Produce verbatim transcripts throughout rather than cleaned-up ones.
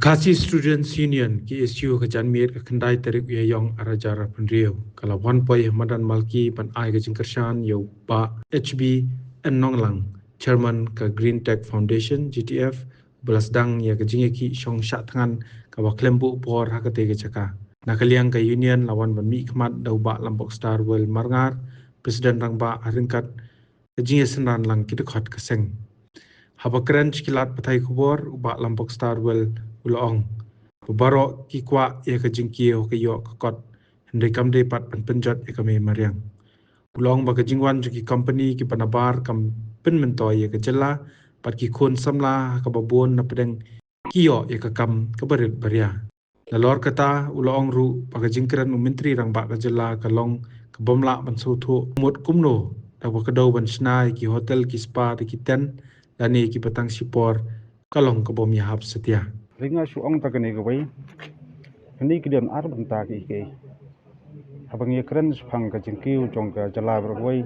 Khasi Students Union, K S U, ka janmiet ka khyndai tarik u Ïaïong arhajar arphew hynriew ka la wan poi ha madan Malki ban ai ka jingkyrshan ïa u Bah H B N Nonglang, Chairman ka Green Tech Foundation, G T F, ba la sdang ïa ka jingïakhih shong shah thngan kaba khlem buh por ha katei ka jaka. Na ka liang ka Union la wan ban mihkhmat da u Bah Lambok Starwell Marngar, President Rangbah, ha ryngkat ka jingïasynran lang ki dkhot ka seng. Haba kren sha ki lad pathai khubor, u Bah Lambok Starwell u la ong ba baroh ki kwah ïa ka jingkiew ka ïoh ka kot, hynrei kam dei pat ban pynjot ïa ka mei mariang. U la ong ba ka jingwan jong ki kompani kiba nabar kam pynmyntoi ïa ka jylla bad ki khun samla ha kaba bun na pdeng ki ïoh ïa ka kam kaba rit ba ria. Nalor kata, u la ong ruh ba ka jingkren u Myntri Rangbah ka jylla ka long ka bym lah ban sngewthuh mut kumno da kaba kdew ban shna ïa ki hotel, ki spa da ki tent lane kiba tang shipor ka long ka bym ïahap satia. Hynrei nga shu ong ta kane kawei, kane ki don ar bynta kiei kiei. Haba ngi ïakren shaphang ka jingkiew jong ka jylla baroh kawei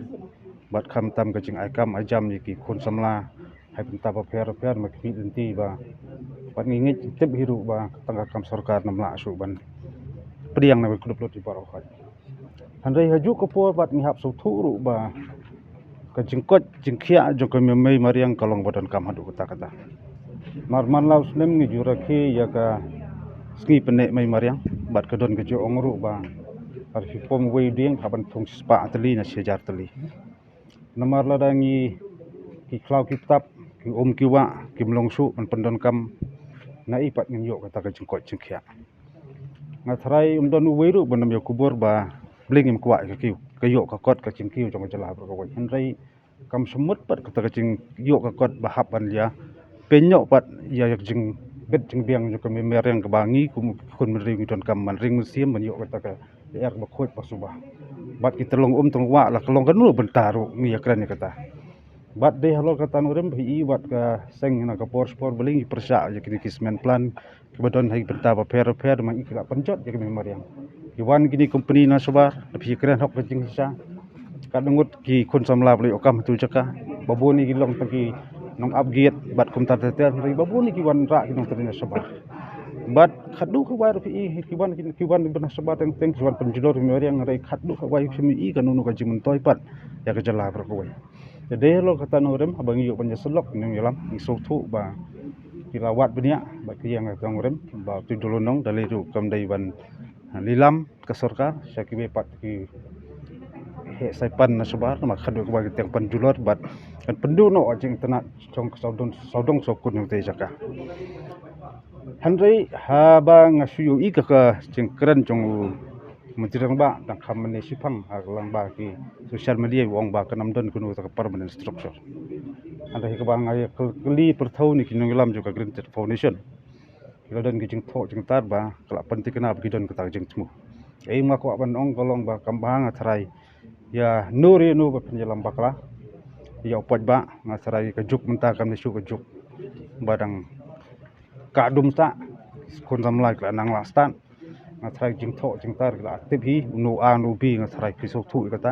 bad khamtam ka jingai kam ai jam ïa ki khun samla ha ki bynta bapher bapher, ma ki khmih lynti ba, bad ngi ngeit, tip hi ruh ba tang ka kam sorkar ym lah shuh ban pdiang na ka kdup lut ïa baroh khoit. Hynrei ha juh ka por bad ngi hap sngewthuh ruh ba ka jingkoit jingkhiah jong ka mei mariang ka long ba donkam haduh katta katta. Namar man la u snem ngi ju rakhe ïa ka sngi pynneh mei mariang bad ka don ka jingong ruh ba lada phi pom uwei u dieng hap ban thung shispah tylli na shihajar tylli. Namar lada ngi, ki khlaw ki tap, ki um ki wah kim long shuh ban pyndonkam, naei pat ngin ïoh kata ka jingkoit jingkhiah. Nga tharai ym don uwei ruh ban ym ïa khubor ba balei ngim kwah ka kiew, ka ïoh ka kot ka jingkiew jong ka jylla baroh kawei. Hynrei kam shu mut pat kata ka jingïoh ka kot ba hap ban ïa pynïoh pat ïa ka jingbit jingbiang jong ka mei mariang kaba ngi kum ki khun bynriew ngi donkam ban ring mynsiem ban ïoh kata ka lyer ba khuid ba suba. Bad ki tyllong um tyllong wah la ka long kano bynta ruh ngi ïakren ïa kata. Bad dei halor kata nongrim phi i bad ka seng na ka por shipor balei ngi pyrshah ïa kine ki cement plant kiba don ha ki bynta bapher bapher, ma i ki la pynjot ïa ka mei mariang. Ki wan kine company na shabar, da phi kren hok ka jingshisha. Katno ngut ki khun samla ba la ïoh kam ha tu jaka, ba bun ki long tang ki nong ap gate bad kumta ter ter, hynrei ba bun ki wanrah ki nongtrei na shabar. Bad khadduh kawei ruh phi i ki wan, ki wan ba na shabar teng teng ki wan pynjulor mei mariang, hynrei khadduh kawei phim i kano kano ka jingmyntoi pat ïa ka jylla baroh kawei. Te dei halor kata nongrim, haba ngi ïoh ban ïasyllok nongïalam, ngi sngewthuh ba ki la wad bniah bad ki ïeng ha ka nongrim ba u Tui Duh Lynnong, da lei ruh kam dei ban lilam ka sorkar sha kiwei pat ki heh saipan na shabar, namar khadduh kawei ki tieng pynjulor bad kan pynduh noh ka jingitynnad jong ka sawdong sawdong sawkun jong katei jaka. Hynrei haba nga shu ïohi ka, ka jingkren jong u Myntri Rangbah, tang kham mynne shiphang ha ka lyngba ki social media u ong ba kan ym don kano kata ka permanent structure. Hynrei kaba nga ïa kylli pyrthew na ki nongïalam jong ka Green Tech Foundation, ki la don ki jingthoh jingtar ba ka la pynthikna ba ki don kata ka jingthmu. Ei, nga kwah ban ong ka long ba kam ba nga tharai ïa no re no ba pynïalam bakla ïa u paidbah, nga tharai ka juk mynta kam ne shu ka juk ba dang ka dum sa, khun samla ki la nang la stad. Nga tharai jingthoh jingtar ki la tip hi, no A no B, nga tharai phi sngewthuh ïa kata.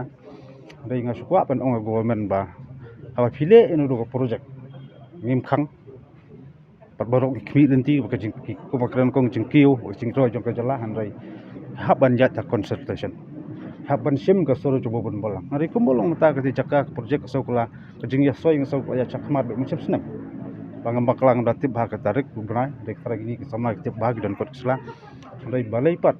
Hynrei nga shu kwah ban ong ha government ba haba phi leh ïa no ka project, ngim khang. Pat baroh ngi khmih lynti ba ka jing, ki, kumba kren kong jingkiew, jingroi jong ka jylla, hynrei hap ban ïaid ha consultation. Hap ban shim ka sur jong u bun balang. Hynrei kumba long mynta katei jaka ka project ka Sawkla, ka jingïasoi nga sngewbha ïa shakhmat bad mynshem snem. Ba ngam bakla, ngam da tip ha ka tarik u bnai, hynrei ka tarik kine ki samla ki tip ba ki don kot ki sla. Hynrei balei pat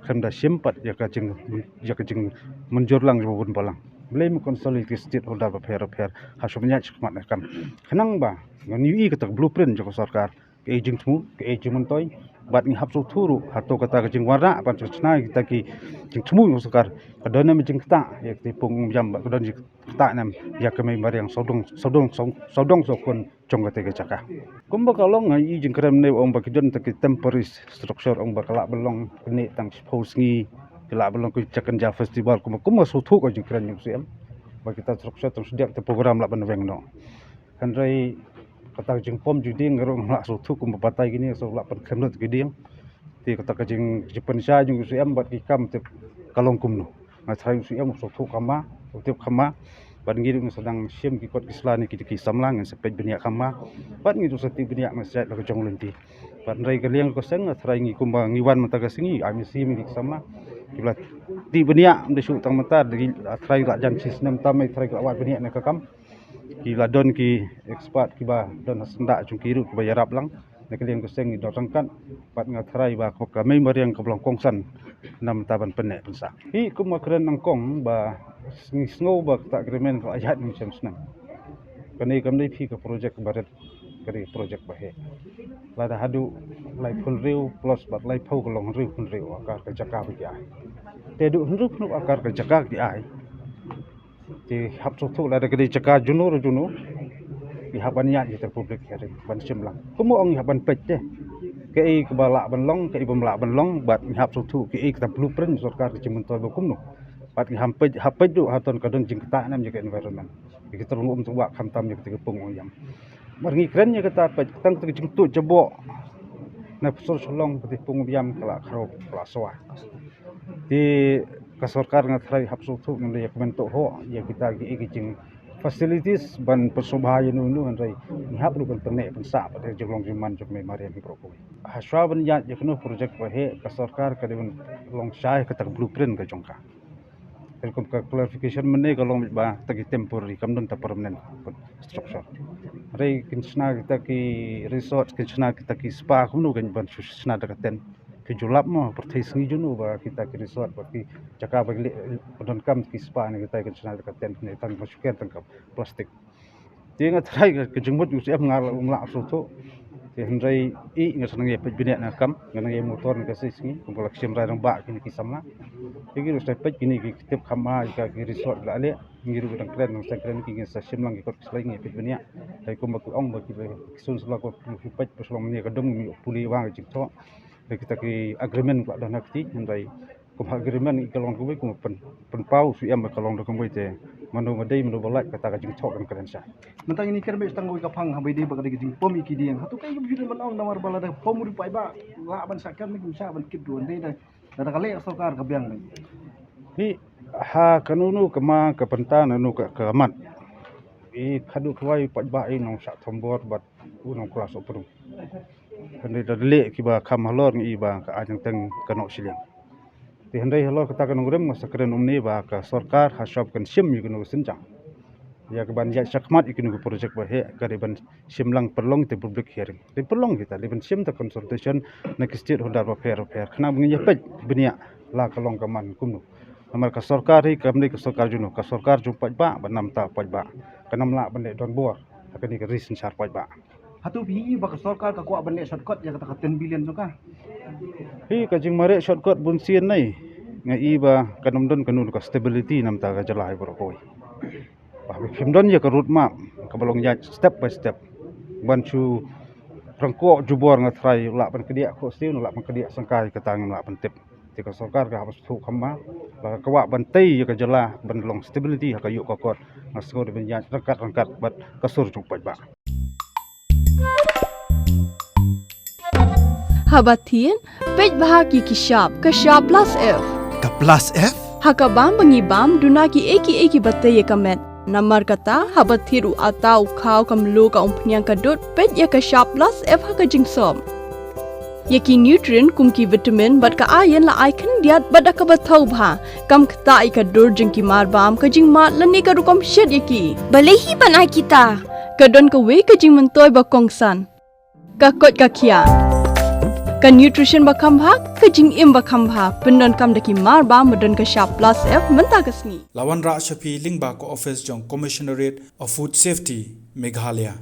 khlem da shim pat ïa ka jing, ïa ka jingmynjur lang jong u bun balang. Balei ym consultate ki stakeholder bapher bapher ha shuwa ban ïaid shakhmat ne kam. Khnang ba ngan ïohi kata ka blueprint jong ka sorkar, kaei jingthmu, kaei jingmyntoi, bad ngi hap sngewthuh ruh hato kata ka jingwanrah ban shna kita ki jingthmu jong ka sorkar ka don ne em jingktah ïa katei pung ïam, bad ka don jingktah ne em ïa ka mei mariang sawdong sawdong saw, sawdong sawkun jong katei ka jaka. Kumba ka long, nga i jingkren ne ong ba ki don ta ki temporary structure, ong ba ka lah ban long kane tang shiphew sngi, ka lah ban long ka Jakanja Festival, kumba, kumba sngewthuh ka jingkren jong u C M ba kita structure tang shadien te program lah ban weng noh. Hynrei kata ka jingpom jingdieng ruh nga lah sngewthuh kumba batai kine, shu lah pynkhlem lut ki dieng. Te kata ka jing, jingpynshai jong u C M bad ki kam te ka long kumno. Nga tharai u C M u sngewthuh kham bha, u tip kham bha. Bad ngi ruh ngi sa dang shim ki kot ki sla ne ki, ki samla, ngin sa peit bniah kham ma. Bad ngi ruh sa tih bniah ngi sa ïaid la ka jong lynti. Bad hynrei ka liang ka seng nga tharai ngi kumba ngi wan mynta ka sngi, ai mi si mi ki samla. Ki ba la tih bniah ym da shu tang mynta, da ngi tharai la jan shi snem tam, tharai la wad bniah ne ka kam. Ki la don ki expert kiba don ha syndah jong ki ruh kiba ïarap lang. Na ka liang ka seng ngi don ryngkat, bad nga tharai ba ka mei mariang ka ba long kongsan na mynta ban pynneh pynsah. Hi kum nga kren nyngkong ba ngi sngew ba kata agreement ka la ïaid ngi shem snem. Kane kam dei phi ka project ba rit, ka dei project ba heh. Lada haduh laiphew hynriew plus bad laiphew ka long hynriew hynriew akar ka jaka ba ki ai. Te haduh hynriew hynriew akar ka jaka ki ai. Te hap sngewthuh lada ka dei jaka juno re juno. Ki hap ban ïaid ïa ka public hearing ban shim lang. Kumno ong ngi hap ban peit te. Kaei kaba lah ban long, kaei bym lah ban long, bad ngi hap sngewthuh kaei kata blueprint sorkar ka jingmyntoi ba kumno. Bad ngi hap peit, hap peit duh ha ton ka don jingktah ne em ïa ka environment. Ïa kita ruh um tang wah khamtam ïa kita ki pung u ïam. Mar ngi kren ïa kata peit tang ka jingtuid jaboh. Na psor sholong pati pung u ïam ka la khraw ka la swa. Te ka sorkar nga tharai hap sngewthuh ngan ïa kmen to ho ïa kita ki, ki jing facilities ban pynshubha ïa nu nu hynrei ngi hap ruh ban pynneh pynsah pat ïa ka jinglong jingman jong ka mei mariang hi baroh kawei. Hashwa ban ïaid ïa kano project ba heh ka sorkar ka dei ban long shai kata ka blueprint ka jong ka. Te kum ka clarification mynne ka long ba ta ki temporary kam don ta permanent structure. Hynrei kin shna kita ki resort, kin shna kita ki spa kumno kin ban shu shna da ka tent. Ki ju lap mo pyrthei sngi juno ba kita ki resort ba ki jaka ba ki leh pyndonkam ki spa ne kita kin shna da ka tent ne tang ba shu ken tang ka plastik. Te nga tharai ka, ka jingmut U C M nga la um lah sngewthuh. Te hynrei i nga sa nang ïa peit bniah na kam, nga nang ïa monitor na ka sngi sngi, kum ka la ka shim rai rangbah kine ki samla. Te ki ruh sa peit kine ki tip kham ma ïa ka ki resort la leh, ngi ruh dang kren, dang sa kren ki ngi sa shim lang ki kot ki slai ngi peit bniah. Te kum ba ki ong ba ki ba ki sun sla ko ki peit ba shlong ne ka dong ngi pule wa ka jingthoh. Te kita ki agreement ka la don ha kti, hynrei kum ha agreement i ka long kawei kum pyn, pynpaw shu em ka long da kawei te mano ma dei mano ba lait kata ka jingthoh kan kren sha. Mynta ngi kren beit tang kawei ka phang ha bai dei ba ka dei ka jingpom i ki dieng. Hato ka i ka bidon ban ong namar ba lada pom ri paidbah lah ban sha kan ni kim sha ban kit duan dei da da ka leh sorkar ka biang ni. Hi ha kano no ka ma ka pynta na no ka, ka mat. I khadu khwai paidbah i nong sha thombor bad u nong klas oprum. Kan dei da leh kiba kham halor ngi i ba ka ai teng teng ka noh shiliang. Te hynrei halor kata ka nongrim nga sa kren umne ba ka sorkar ha shop kan shim ïa kano ka synjang. Ïa ka ban ïaid shakhmat ïa kano ka project ba heh ka dei ban shim lang pynlong te public hearing. Dei pynlong kita dei ban shim ta consultation na ki stakeholder bapher bapher. Khnang ba ngin ïa peit bniah la ka long ka man kumno. Namar ka sorkar hi kam dei ka sorkar juno, ka sorkar jong paidbah ba nam ta paidbah. Ka nam lah ban dei don bor ha kane ka ri synshar paidbah. Hato phi i ba ka sorkar ka kwah ban leh shortcut ïa kata ka ten billion jong ka? Hi ka jingmareh shortcut bun sien nei. Nga i ba ka nam don ka nun ka stability nam ta ka jylla hi baroh kawei. Ba phim don ïa ka road map ka ba long ïaid step by step. Ban shu rangkoh jubor nga tharai lah ban kdiah khoh siew lah ban kdiah sangkai kata ngim lah ban tip. Te ka sorkar ka hap sngewthuh kham ma ba ka kwah ban tei ïa ka jylla ban long stability ha ka ïuh ka kot. Nga sngew dei ban ïaid ryngkat ryngkat bad ka sur jong paidbah. Haba thied, peit bha ki ki shap, ka shap plus F. Ka plus F? Ha ka bam ba ngi bam, duna ki ei ki ei ki ba tei ïa ka met. Namar kata, haba thied u ata u khaw ka mluh ka umphniang ka dud, peit ïa ka shap plus F ha ka jingsop. Ïa ki nutrient kum ki vitamin bad ka iron la ai khyndiat bad da kaba thaw bha. Kam ktah ïa ka dur jong ki mar bam, ka jingmad lane ka rukom shet ïa ki. Balei hi ban ai kita? Ka don kawei ka jingmyntoi ba kongsan. Ka koit ka khiah. Ka nutrition ba kham bha, ka jingim ba kham bha. Pyndonkam da ki mar bam ba don ka shap plus F mynta ka sngi. La wanrah sha phi lyngba ka office jong Commissionerate of Food Safety, Meghalaya.